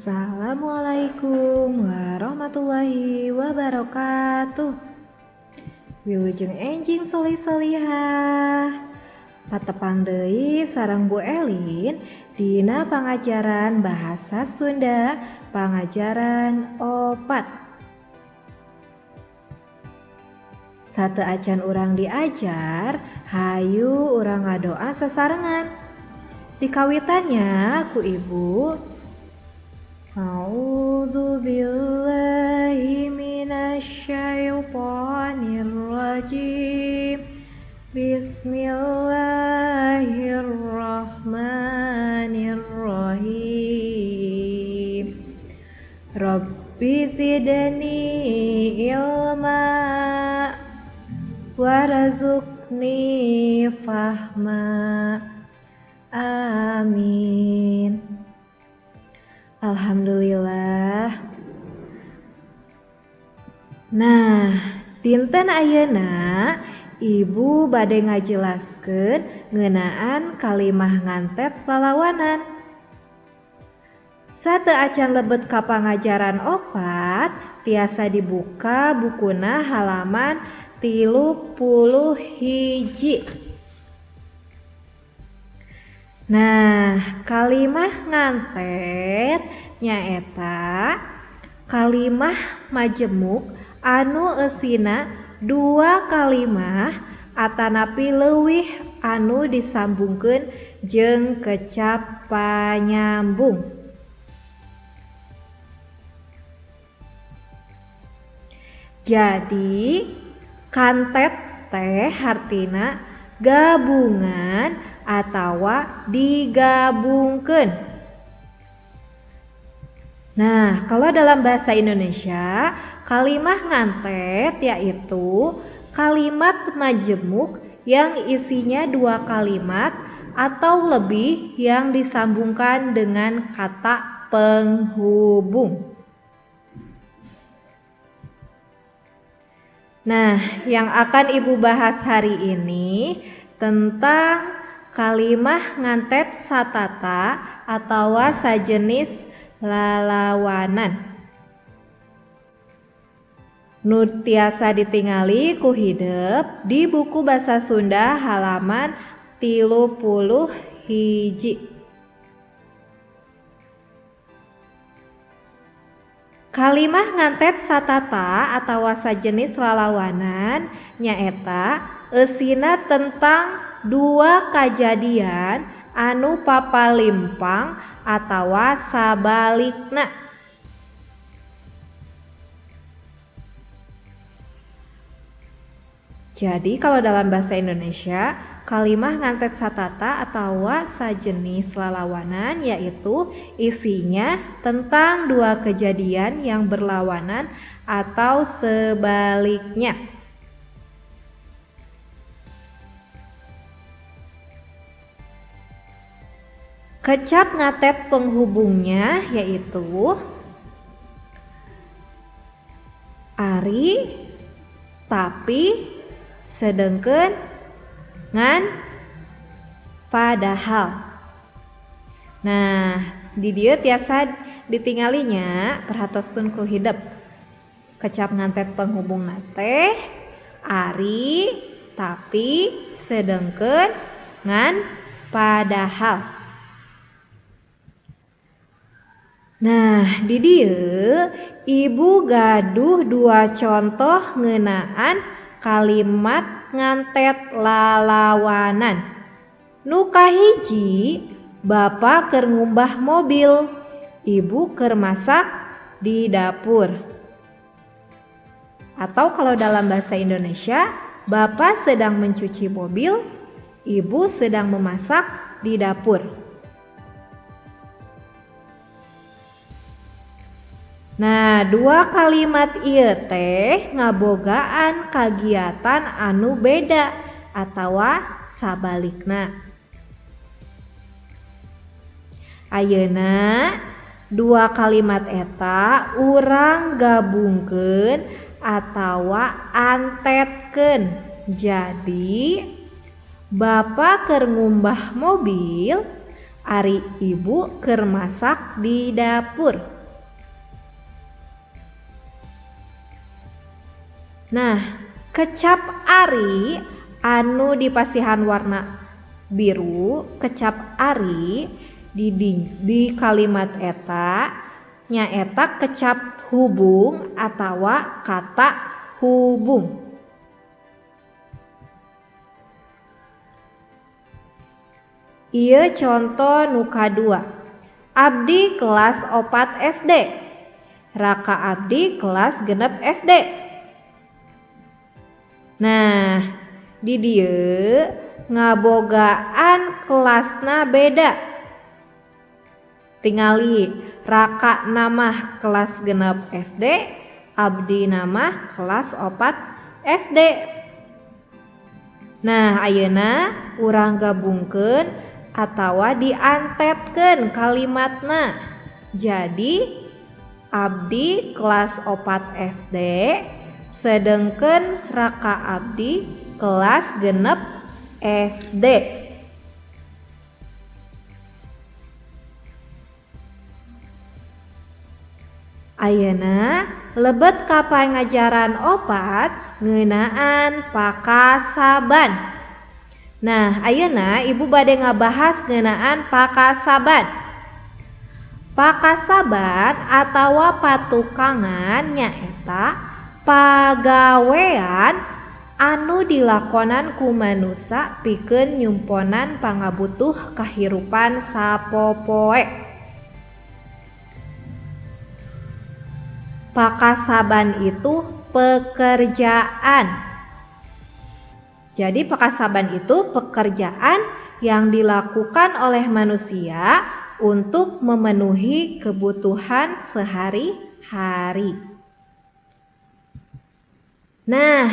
Assalamualaikum warahmatullahi wabarakatuh. Wilujeng enjing solih solihah. Patepang deui sareng Bu Elin dina pangajaran bahasa Sunda pangajaran 4. Sateuacan urang diajar, hayu urang ngadoa sasarengan. Dikawitannya ku Ibu. A'udzu billahi minasyaitonir rajim. Bismillahirrahmanirrahim. Rabbi zidni ilma warzuqni fahma. Amin. Alhamdulillah. Nah, dinten ayeuna Ibu bade ngajelaskeun ngeunaan kalimah ngantet lalawanan. Sateuacan lebet ka pangajaran 4, tiasa dibuka bukuna halaman 31. Nah, kalimah ngantet nyaeta kalimah majemuk anu eusina dua kalimah atanapi leuwih anu disambungkeun jeung kecap panyambung. Jadi, kantet teh hartina gabungan atawa digabungkeun. Nah, kalau dalam bahasa Indonesia, kalimah ngantet yaitu kalimat majemuk yang isinya dua kalimat atau lebih yang disambungkan dengan kata penghubung. Nah, yang akan Ibu bahas hari ini tentang kalimah ngantet satata atau sajenis lalawanan. Nu tiasa ditingali ku hidep di buku Bahasa Sunda halaman 31. Kalimah ngantet satata atau sajenis lalawanan nyaeta eusina tentang dua kajadian anu papalimpang atawa sabalikna. Jadi kalau dalam bahasa Indonesia, kalimah ngantet satata atau sajenis lalawanan yaitu isinya tentang dua kejadian yang berlawanan atau sebaliknya. Kecap ngatet penghubungnya yaitu ari, tapi, sedengkeun, ngan, padahal. Nah, di dieu tiasa ditinggalinya perhatoskeun ku hidep. Kecap ngantet penghubungna teh ari, tapi, sedengkeun, ngan, padahal. Nah, di dieu Ibu gaduh dua contoh ngeunaan kalimat ngantet lalawanan. Nu kahiji, bapa keur ngumbah mobil, ibu keur masak di dapur. Atau kalau dalam bahasa Indonesia, bapa sedang mencuci mobil, ibu sedang memasak di dapur. Nah, dua kalimat ieu teh ngabogaan kagiatan anu beda atawa sabalikna. Ayeuna dua kalimat eta urang gabungkeun atawa antetkeun. Jadi, bapa keur ngumbah mobil, ari ibu keur masak di dapur. Nah, kecap ari anu dipasihan warna biru, kecap ari di kalimat eta nyaeta kecap hubung atawa kata hubung. Ieu conto nu kadua. Abdi kelas 4 SD. Raka abdi kelas 6 SD. Nah, di dieu ngabogaan kelasna beda. Tingali raka namah kelas 6 SD, abdi namah kelas 4 SD. Nah, ayeuna urang gabungkeun atawa diantetkeun kalimatna. Jadi abdi kelas 4 SD sedengkeun raka abdi kelas 6 SD. Ayeuna lebet ka pangajaran 4 ngeunaan pakasaban. Nah, ayeuna ibu bade ngabahas ngeunaan pakasaban. Pakasaban atawa patukangan nyaeta pagawean anu dilakonan ku manusa pikeun nyumponan pangabutuh kahirupan sapopoe. Pakasaban itu pekerjaan. Jadi pakasaban itu pekerjaan yang dilakukan oleh manusia untuk memenuhi kebutuhan sehari-hari. Nah,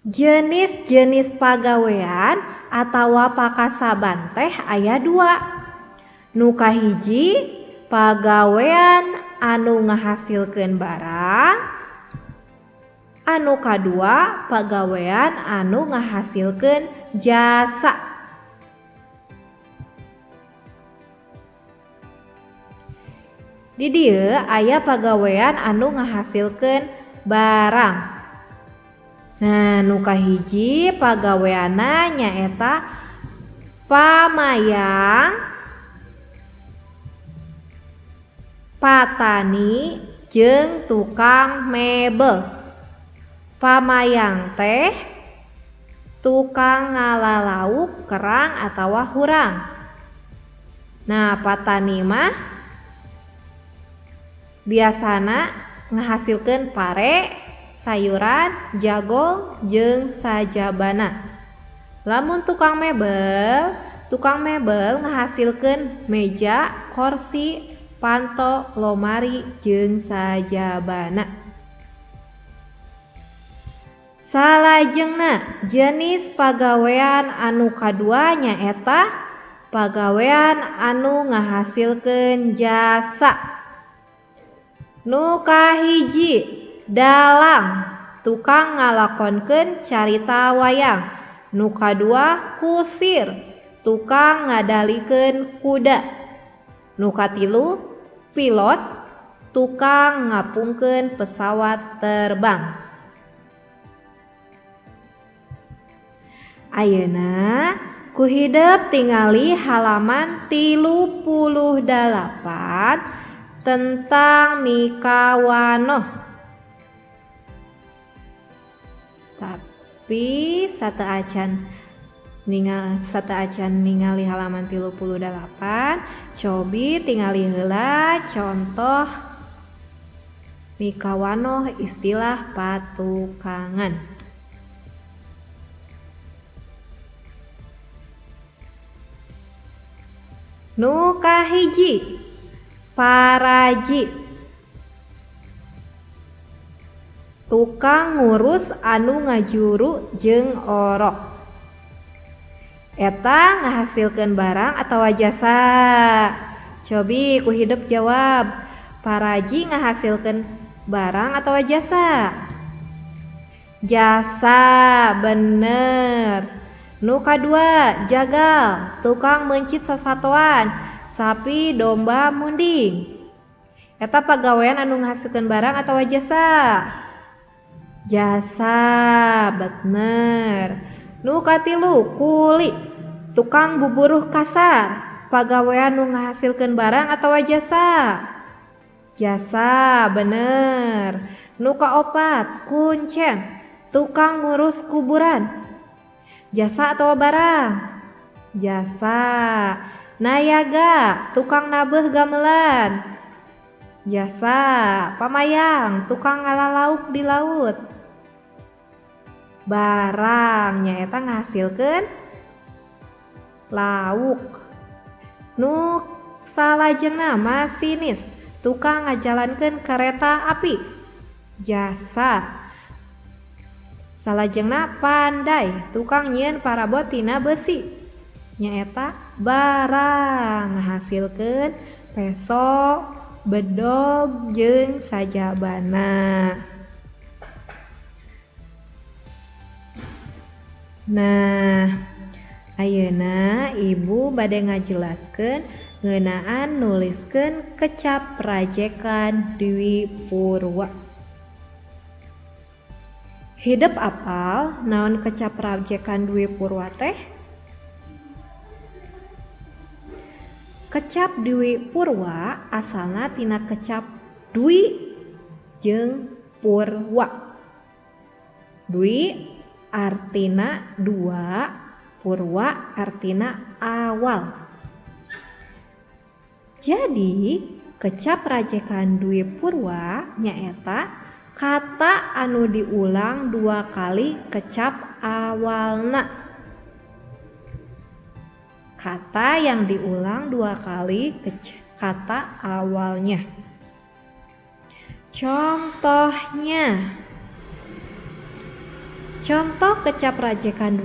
jenis-jenis pagawean atawa pakasaban teh aya 2. Nu kahiji pagawean anu ngahasilkeun barang, anu kadua pagawean anu ngahasilkeun jasa. Di dieu aya pagawean anu ngahasilkeun barang. Nah, nu kahiji pagaweanna nyaeta pamayang, patani, jeung tukang mebel. Pamayang teh tukang ngalalauk kerang atawa hurang. Nah, patani mah biasana ngahasilkeun pare, sayuran, jagong, jeung sajabana. Lamun tukang mebel ngahasilkeun meja, kursi, panto, lomari, jeung sajabana. Salajengna jenis pagawean anu kadua nyaeta pagawean anu ngahasilkeun jasa. Nu kahiji dalang, tukang ngalakonkeun carita wayang. Nu kadua kusir, tukang ngadalikeun kuda. Nu katilu pilot, tukang ngapungkeun pesawat terbang. Ayeuna ku hidep tingali halaman 38 tentang mikawanoh. Tapi sateuacan ningali halaman 38, cobi tingali heula contoh mikawanoh istilah patukangan. Nu kahiji paraji, tukang ngurus anu ngajuru jeung orok. Eta ngahasilkeun barang atawa jasa. Cobi ku hidep jawab, paraji ngahasilkeun barang atawa jasa? Jasa, bener. Nu kadua jagal, tukang meuncit sasatoan, sapi, domba, munding. Eta pagawean anu ngahasilkeun barang atawa jasa? Jasa, bener. Nu katilu kuli, tukang buburuh kasar, pagawean nu ngahasilkeun barang atau jasa? Jasa, bener. Nu kaopat kuncen, tukang ngurus kuburan, jasa atau barang? Jasa. Nayaga, tukang nabeuh gamelan, jasa. Pamayang, tukang ngala lauk di laut, barang, nyaeta ngahasilkeun lauk. Nu salajengna masinis, tukang ngajalankeun kereta api, jasa. Salajengna pandai, tukang nyieun parabot tina besi, nyaeta barang, ngahasilkeun peso, bedog jeung sajabana. Nah, ayeuna ibu bade ngajelaskeun ngeunaan nuliskeun kecap rajekan Dwi Purwa. Hidep apal naon kecap rajekan Dwi Purwa teh? Kecap Dwi Purwa asalna tina kecap Dwi jeung Purwa. Dwi artina dua, Purwa artina awal. Jadi kecap rajekan Dwi Purwa nyaeta kata anu diulang dua kali kecap awalna. Kata yang diulang dua kali kata awalnya. Contohnya, contoh kecap rajekan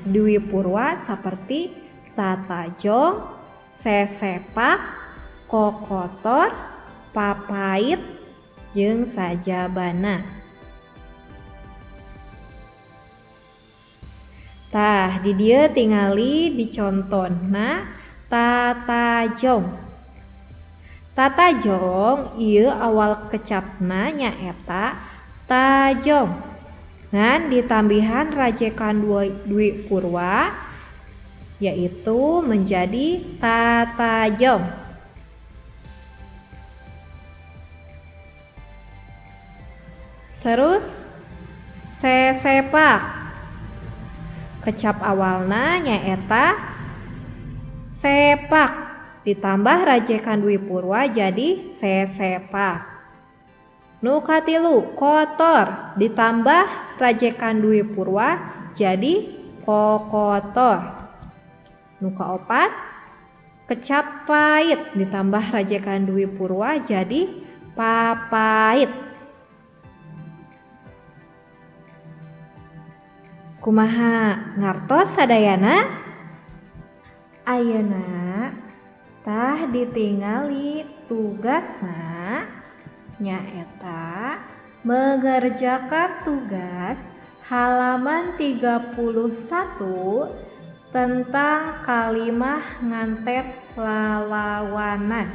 Dwi Purwa seperti tatajong, sesepak, kokotor, papait, jeung sajabana. Tah, di dieu tingali dicontona tatajong. Tatajong ieu awal kecapna nyaeta tajong. Ngan ditambihan rajekan Dwi Purwa yaitu menjadi tatajong. Terus sesepak, kecap awalna nyaeta sepak, ditambah rajekan Dwi Purwa jadi sesepak. Nu katilu kotor, ditambah rajekan Dwi Purwa jadi kokotor. Nu kaopat kecap pait, ditambah rajekan Dwi Purwa jadi papait. Kumaha ngartos sadayana? Ayeuna tah ditingali tugasna nyaeta mengerjakan tugas halaman 31 tentang kalimah ngantet lalawanan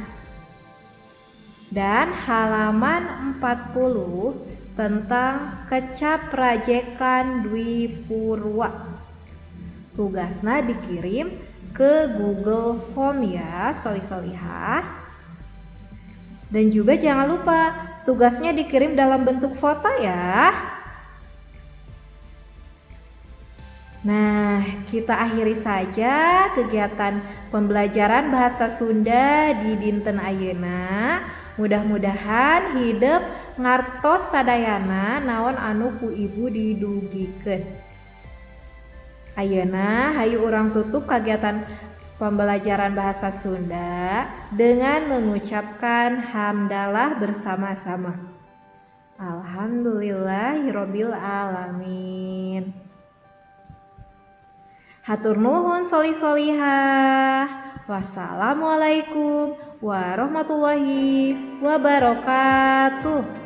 dan halaman 40 tentang kecap rajekan Dwi Purwa. Tugasna dikirim ke Google Form ya, solih-solihah. Dan juga jangan lupa tugasnya dikirim dalam bentuk foto ya. Nah, kita akhiri saja kegiatan pembelajaran bahasa Sunda di dinten ayeuna. Mudah-mudahan hidep ngartos sadayana naon anu ku ibu didugikeun. Ayeuna hayu urang tutup kegiatan pembelajaran bahasa Sunda dengan mengucapkan hamdalah bersama-sama. Alhamdulillahirabbil alamin. Hatur nuhun solih-solihah. Wassalamualaikum warahmatullahi wabarakatuh.